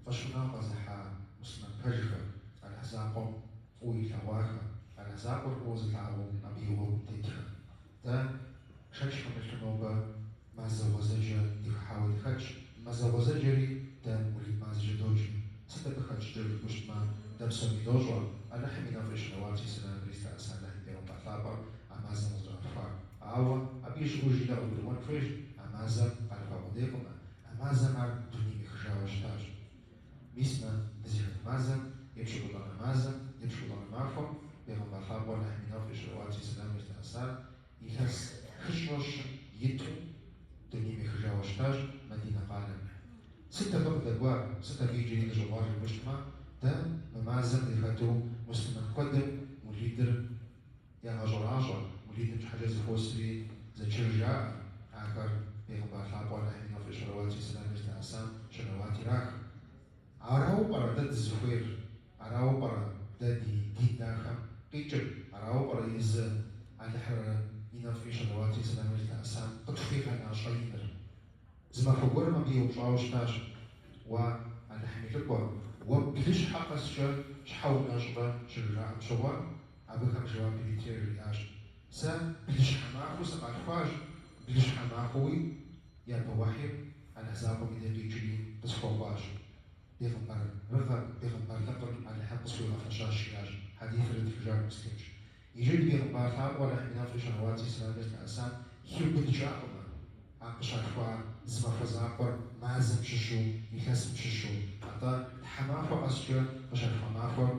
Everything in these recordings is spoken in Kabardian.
Фӏэщхъуныгъэ къэзыхьа муслъымэн пэжхэ, Алыхь закъуэм фӏыуэ илъэгъуахэ, Алыхь закъуэр фӏыуэ зылъагъуу абы и гъуэгум тетхэ. Дэ шэч хэмылъу нобэ мазэ гъуэзэджэ дыхыхьауэ дыхэтщ. Мазэ гъуэзэджэри дэ мулид мазэкӏэ доджэ. Сыт абы хэтщӏыкӏыр жыпӏэу щытмэ, дэ псоми дощӏэ, Алыхьым и нэфӏри щэлэуатри сэламри зылъэӏэса Алыхьым и бегъымбар лъапӏэр а мазэм къызэралъхуар. Ауэ абы ищӏыӏужи дэ къыдгурыӏуэн хуейщ, а мазэм къалъхуа къудейкъымэ, а мазэм ар дунейм ехыжауэ щытащ. Мис мы дызыхэт мазэм, епщыкӏутӏанэ мазэм, епщыкӏутӏанэ махуэм бегъымбар лъапӏэу Алыхьым и нэфӏри щэлэуатри сэламри зылъэӏэсар илъэс хыщӏрэ щым иту дунейм ехыжауэ щытащ Мадинэ къалэм. Сыт абы къыдэкӏуар, сыт абы иджыри дыщӏыгъуар жыпӏэу щытмэ, дэ мы мазэм дыхэту муслъымэн куэдым мулидыр ягъэщӏэращӏэ, мулидым щхьэкӏэ зэхуосри зэчыр жаӏэ, ахэр бегъымбар лъапӏэу Алыхьым и нэфӏри щэлэуатри сэламри зылъэӏэсам щэлэуат ирах. Арауэ пӏэрэ дэ дызыхуейр? Арауэ пӏэрэ дэ ди дин дахэм къикӏыр? Арауэ пӏэрэ езы Алыхьыр и нэфӏри щэлэуатри сэламри зылъэӏэсам къытхуигъэна щӏэиныр? Зы махуэ гуэрым абы еупщӏауэ щытащ, Уа, Алыхьым и лӏыкӏуэ, уэ блыщхьэ къэскӏэ щхьэ унэщӏрэ? щыжраӏэм щыгъуэ, абыхэм жэуап иритри яжриӏащ, Сэ блыщхьэ махуэу сыкъалъхуащ, блыщхьэ махуэуи япэ уэхьир Алыхь закъуэм и дей къикӏри къысхуэкӏуащ. Бегъымбарыгъэр, бегъымбарлыкъыр Алыхьым къысхуигъэфэщащ, жиӏащ. Хьэдисыр зытхыжар Муслимщ. Иджы ди бегъымбар лъапӏэу Алыхьым и нэфӏри щэлэуатри сэламри зылъэӏэсам хиубыдыкӏакъым а къыщалъхуа зы махуэ закъуэр мазэм щыщу, илъэсым щыщу, атӏэ тхьэмахуэ къэскӏэ къыщалъхуа махуэр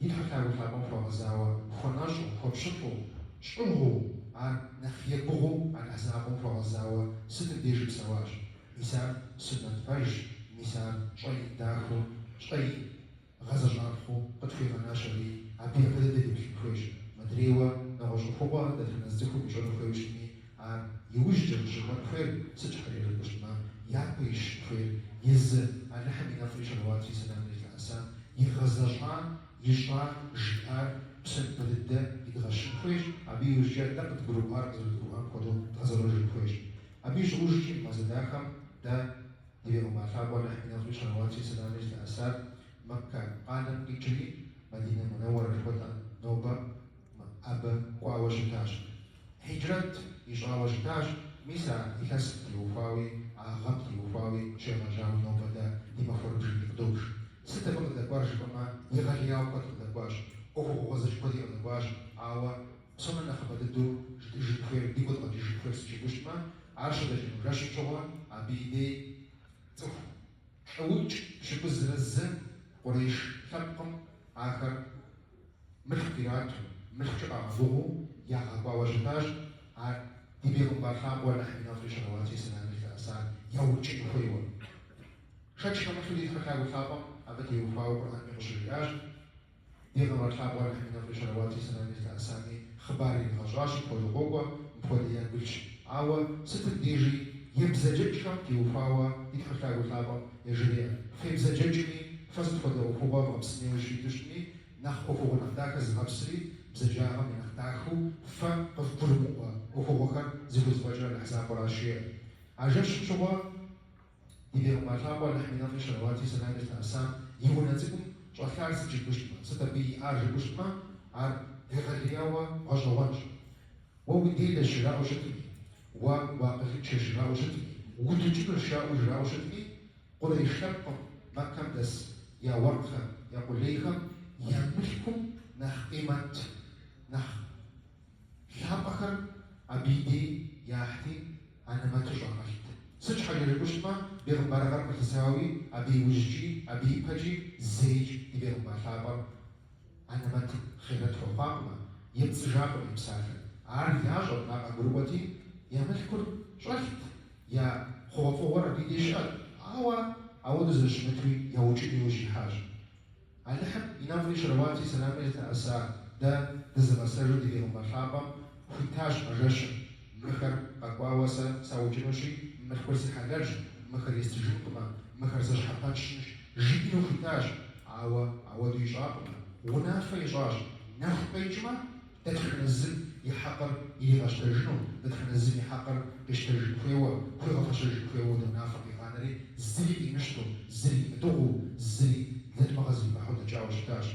и Тхьэ Лъагэу Лъапӏэм хуэгъэзауэ, хуэнэщӏу, хуэпщылӏу, щӏыгъуу, ар нэхъ егугъуу Алыхь закъуэм хуэгъэзауэ сытым дежи псэуащ. Мис ар суннэт пэжщ, мис ар щӏэин дахэу, щӏэин гъэзэщӏапхъэу къытхуигъэнащ аби, абы япэ дыдэ деплъын хуейщ. Мыдрейуэ, нэгъуэщӏ ӏуэхугъуэ дэтхэнэ зы цӏыхум ищӏэну хуейуэ щытми, ар иужькӏэ къыщыкӏуэн хуейр, сыт щхьэкӏэ жыпӏэу щытмэ, япэ ищын хуейр езы Алыхьым и нэфӏри щэлэуатри сэламри зылъэӏэсам игъэзэщӏа, ищӏа, жиӏар псом япэ дыдэ идгъэщын хуейщ, абы иужькӏэ дэ къыдгурыӏуар къызэрыдгурыӏуам хуэдэу дгъэзэщӏэжын хуейщ. Абы ищӏыӏужкӏи мы мазэ дахэм дэ ди бегъымбар лъапӏэу Алыхьым и нэфӏри щэлэуатри сэламри зылъэӏэсар Мэккэ къалэм къикӏри Мадинэ Мунэуэрэ жыхуэтӏэ нобэ абы кӏуауэ щытащ. Хьиджрэт ищӏауэ щытащ, мис а илъэсым теухуауи, а гъэм теухуауи щегъэжьауи нобэ дэ ди махуэрыбжми къыдобж. Сыт абы къыдэкӏуар жыпӏэмэ, егъэлеяуэ куэд къыдэкӏуащ, ӏуэхугъуэ гъуэзэджэ куэди къыдэкӏуащ, ауэ псом нэхъыбэ дыдэу жытӏэжын хуейр, дигу къэдгъэкӏыжын хуейр сыт жыпӏэу щытмэ, ар щыдэкӏыну жэщым щыгъуэ абы и дей цӏыху лӏыукӏ пщыкӏузрэ зы къурейш лъэпкъым ахэр мылъку ирату, мылъкукӏэ къагъэгугъэу ягъэкӏуауэ щытащ, ар ди бегъымбар лъапӏэу Алыхьым и нэфӏри щэлэуатри сэламри зылъэӏэсар яукӏыну хуейуэ. Шэч хэмылъу ди Тхьэ Лъагэу Лъапӏэм абы теухуауэ Къурӏэнми къыщыжиӏащ, Бегъымбар лъапӏэу Алыхьым и нэфӏри щэлэуатри сэламри зылъэӏэсами хъыбар иригъэщӏащ, мыпхуэдэу къокӏуэ, мыпхуэдэ ягу илъщ. Ауэ сытым дежи ебзэджэкӏхэм теухуауэ ди Тхьэ Лъагэу Лъапӏэм яжреӏэ, Фебзэджэкӏми, фэ сыт хуэдэ ӏуэхугъуэ вгъэпсын иужь фиту щытми, нэхъ ӏуэхугъуэ нэхъ дахэ зыгъэпсри, бзаджагъэм я нэхъ дахэу фэ къывгурымыӏуэ ӏуэхугъуэхэр зыхузэфӏэкӏыр Алыхь закъуэращ, жеӏэ. А жэщым щыгъуэ ди бегъымбар лъапӏэу Алыхьым и нэфӏри щэлэуатри сэламри зылъэӏэсам и унэ цӏыкӏум щӏэлъар сыт жыпӏэу щытмэ, сыт абы иӏар жыпӏэу щытмэ, ар егъэлеяуэ гъэщӏэгъуэнщ. Уэ уделэщ жраӏэу щытми, уэ уакъылыншэщ жраӏэу щытми, удукӏынущ жаӏэу жраӏэу щытми, Къурейш лъэпкъым, Мэккэм дэс я уэркъхэм, я къулейхэм я мылъкум нэхъ къимэт, нэхъ лъапӏэхэр абы и дей яхьти, анэмэту щӏагъэлът. Сыт щхьэкӏэ жыпӏэу щытмэ, бегъымбарыгъэр къылъысауи, абы иужькӏи, абы ипэкӏи зэикӏ ди бегъымбар лъапӏэр анэмэт хъирэт хуэхъуакъымэ, епцӏыжакъым и псалъэм. Ар ящӏэрт, ар къагурыӏуэти, я мылъкур щӏэлът, я хъугъуэфӏыгъуэр абы и деж щыӏэт, ауэ ауэдэу зэрыщымытуи яукӏын иужь ихьащ. Алыхьым и нэфӏри щэлэуатри сэламри зылъэӏэса дэ дызыгъэсэжу ди бегъымбар лъапӏэм хуитащ а жэщым, Мыхэр къэкӏуауэ сэ саукӏынущи, мылъкур си хьэлэлщ, мыхэр естыжынкъымэ, мыхэр сэ щхьэпэн сщӏынщ, жиӏэну хуитащ, ауэ ауэдэу ищӏакъымэ, унафэ ищӏащ, нэху къекӏмэ, дэтхэнэ зым и хьэкъыр иригъэщтэжыну, дэтхэнэ зым и хьэкъыр къищтэжын хуейуэ, хуигъэфэщэжын хуейуэ унафэ къигъанэри, зыри къимыщтэу, зыри имыдыгъуу, зыри лэнмыгъэ зримыхьэу дэкӏауэ щытащ.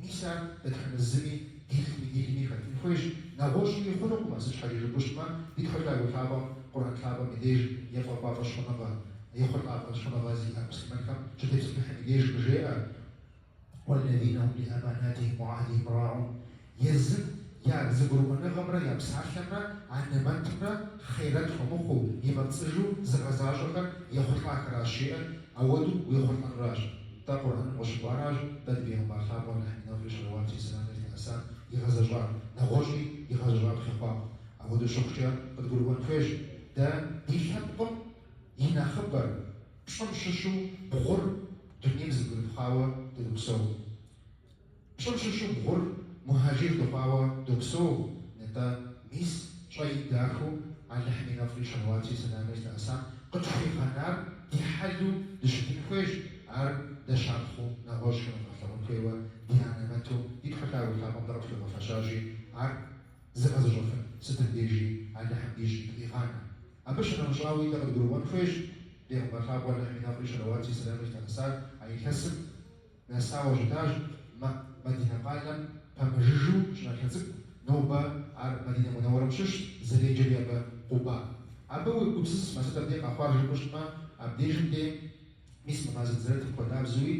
Мис ар дэтхэнэ зыми дилъми дилми хэтын хуейщ, нэгъуэщӏуи хъунукъымэ, сыт щхьэкӏэ жыпӏэу щытмэ, ди Тхьэ Лъагэу Лъапӏэм Къурӏэн лъапӏэм и деж ефӏэкӏуа фӏэщхъуныгъэ, ехъулӏа фӏэщхъуныгъэ зиӏэ муслъымэнхэм щытепсэлъыхьым и деж къыжеӏэ, Уэллэзинэ хум лиӏэманатихьим уэ гьэхдихьим раӏун, езым я зэгурыӏуэныгъэмрэ я псалъэмрэ анэмэтымрэ хъерэт хуэмыхъуу, емыпцӏыжу зыгъэзащӏэхэр ехъулӏахэращ, жеӏэр, ауэдэу уехъулӏэнуращ. Дэ Къурӏэным къыщыкӏуаращ, дэ ди бегъымбар лъапӏэу Алыхьым и нэфӏри щэлэуатри сэламри зылъэӏэсам игъэзэщӏар, нэгъуэщӏи игъэзэщӏапхъи хъуакъым. Ауэдэу щыхъукӏэ къыдгурыӏуэн хуейщ, дэ ди лъэпкъым и нэхъыбэр, пщӏым щыщу бгъур дунейм зэбгрыпхъауэ дыдопсэу. Пщӏым щыщу бгъур мухьэжир дыхъуауэ допсэу, нтӏэ, мис щӏэин дахэу Алыхьым и нэфӏри щэлэуатри сэламри зылъэӏэсам къытхуигъэнар ди хьэлу дыщытын хуейщ, ар дэ щапхъэу нэгъуэщӏхэм едгъэлъэгъун хуейуэ ди анэмэту ди Тхьэ Лъагэу Лъапӏэм дэ къытхуигъэфэщащи, ар зыгъэзэщӏэфын сытым дежи Алыхьым дищӏи дыкъигъанэ. Абы щынэмыщӏауи дэ къыдгурыӏуэн хуейщ, Бегъымбар лъапӏэу Алыхьым и нэфӏри щэлэуатри сэламри зылъэӏэсар а илъэсым нэсауэ щытащ Мадинэ къалэм пэмыжыжу щӏыналъэ цӏыкӏу, нобэ ар Мадинэ Мунэуэрэм щыщщ, зэреджэри абы Къуба. Абы уегупсысмэ, сыт абдей къэхъуар жыпӏэу щытмэ, абдежым дей мис мы мазэ дызэрытым хуэдабзэуи,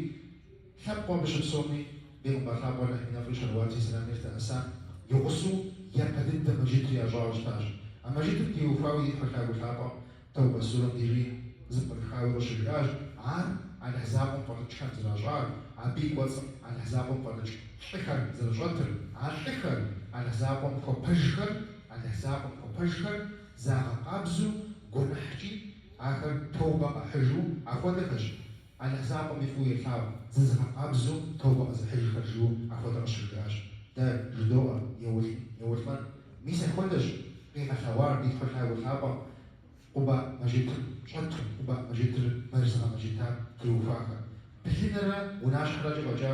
лъэпкъыу абы щыпсэуми, Бегъымбар лъапӏэу Алыхьым и нэфӏри щэлэуатри сэламри зылъэӏэсам и гъусэу япэ дыдэ мэжджытыр ящӏауэ щытащ. А мэжджытым теухуауи ди Тхьэ Лъагэу Лъапӏэм Тэубэ сурэм дежи зэпкърыхауи къыщыжиӏащ, ар Алыхь закъуэм фӏэлӏыкӏхэм зэращӏар, абы и кӏуэцӏым Алыхь закъуэм фӏэлӏыкӏ лӏыхэр зэрыщӏэтыр, а лӏыхэр, Алыхь закъуэм хуэпэжхэр, Алыхь закъуэм хуэпэжхэр загъэкъабзэу гуэныхькӏи ахэр тэубэ къахьыжу ахуэдэхэщ, Алыхь закъуэми фӏыуэ елъагъу, зызыгъэкъабзэу тэубэ къэзыхьыжхэр жиӏэу ахуэдэ къыщыжиӏащ. Дэ жыдоӏэ, еулӏын, еулӏэн. Мис ахуэдэщ къигъэлъэгъуар ди Тхьэ Лъагэу Лъапӏэм Къуба мэжджытым щӏэту, Къуба мэжджытыр зыгъэмэджытам теухуахэр. Блынрэ унащхьэрэкӏэ фӏэкӏа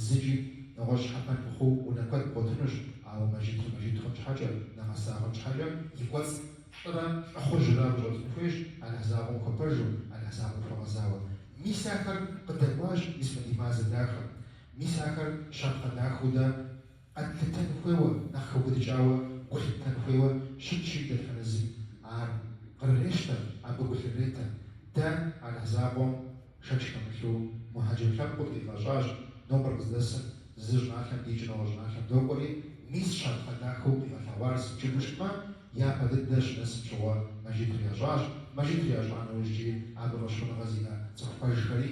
зыкӏи нэгъуэщӏ щхьэпэн мыхъуу унэ куэд бгъуэтынущ, ауэ мэжджытыр мэжджыт хъун щхьэкӏэ, нэгъэса хъун щхьэкӏэ и кӏуэцӏ лӏырэ лӏыхъужьрэ абы щӏэтын хуейщ, Алыхь закъуэм хуэпэжу, Алыхь закъуэм хуэгъэзауэ. Мис ахэр къыдэкӏуащ мис мы ди мазэ дахэм. Мис ахэр щапхъэ дахэу дэ къэтлъытэн хуейуэ, нэхъ хэубыдыкӏауэ гу лъыттэн хуейуэ щытщи, дэтхэнэ зым ар кърырещтэ, абы гу лъыретэ. Дэ Алыхь закъуэм шэч хэмылъу мухьэджир лъэпкъыу дыкъигъэщӏащ, нобэр къыздэсым зы щӏыналъэм дикӏыу нэгъуэщӏ щӏыналъэм докӏуэри, мис щапхъэ дахэу къигъэлъэгъуар сыт жыпӏэу щытмэ, япэ дыдэ щынэсым щыгъуэ мэжджытыр ящӏащ, мэжджытыр ящӏа нэужькӏи абы фӏэщхъуныгъэ зиӏэ цӏыху пэжхэри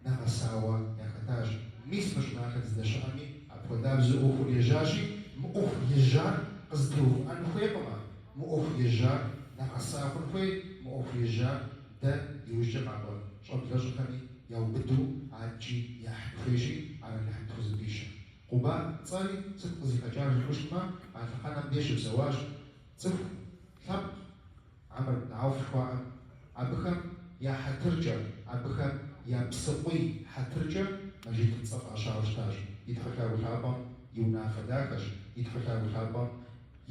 нэгъэсауэ яхэтащ. Мис мы щӏыналъэ дыздэщыӏэми апхуэдабзэу ӏуэхур ежьащи, мы ӏуэху ежьар къызэтеувыӏэн хуейкъымэ, мы ӏуэху ежьар нэгъэса хъун хуей, мы ӏуэху ежьар дэ иужькӏэ къакӏуэ щӏэблэщӏэхэми яубыду адэкӏи яхьын хуейщи, ар Алыхьым тхузэпищэ. Къуба цӏэри сыт къызыхэкӏар жыпӏэу щытмэ, а лъэхъэнэм деж щыпсэуащ цӏыху лъэпкъ Амр ибн Ауф жыхуаӏэм, абыхэм я хьэтыркӏэ, абыхэм я псыкъуий хьэтыркӏэ мэжджытым цӏэ фӏащауэ щытащ. Ди Тхьэ Лъагэу Лъапӏэм и унафэ дахэщ, ди Тхьэ Лъагэу Лъапӏэм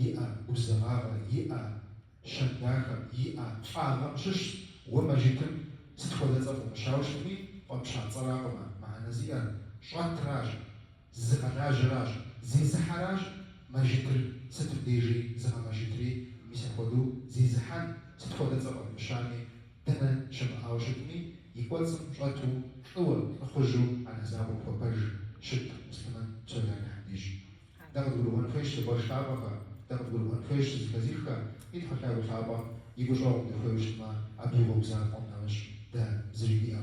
иӏэ губзыгъагъэ, иӏэ щэн дахэм, иӏэ фӏагъэм щыщщ. Уэ мэжджытым сыт хуэдэ цӏэ фӏумыщауэ щытми, фӏэпща цӏэракъымэ мыхьэнэ зиӏэр, щӏэтращ, зыгъэлажьэращ, зезыхьэращ мэжджытыр сытым дежи зыгъэмэжджытри, мис апхуэдэу зезыхьэн, сыт хуэдэ цӏэ фӏэдмыщами, дэнэ щымыӏауэ щытми, и кӏуэцӏым щӏэту лӏыуэ, лӏыхъужьу Алыхь закъуэм хуэпэж щыт муслъымэн псори Алыхьым дищӏ. Дэ къыдгурыӏуэн хуейщ, си къуэш лъапӏэхэ, дэ къыдгурыӏуэн хуейщ, сызэхэзыххэ, ди Тхьэ Лъагэу Лъапӏэм и гущӏэгъум дыхуейуэ щытмэ, абы и гъуэгу закъуэм нэмыщӏ дэ зыри диӏэкъым.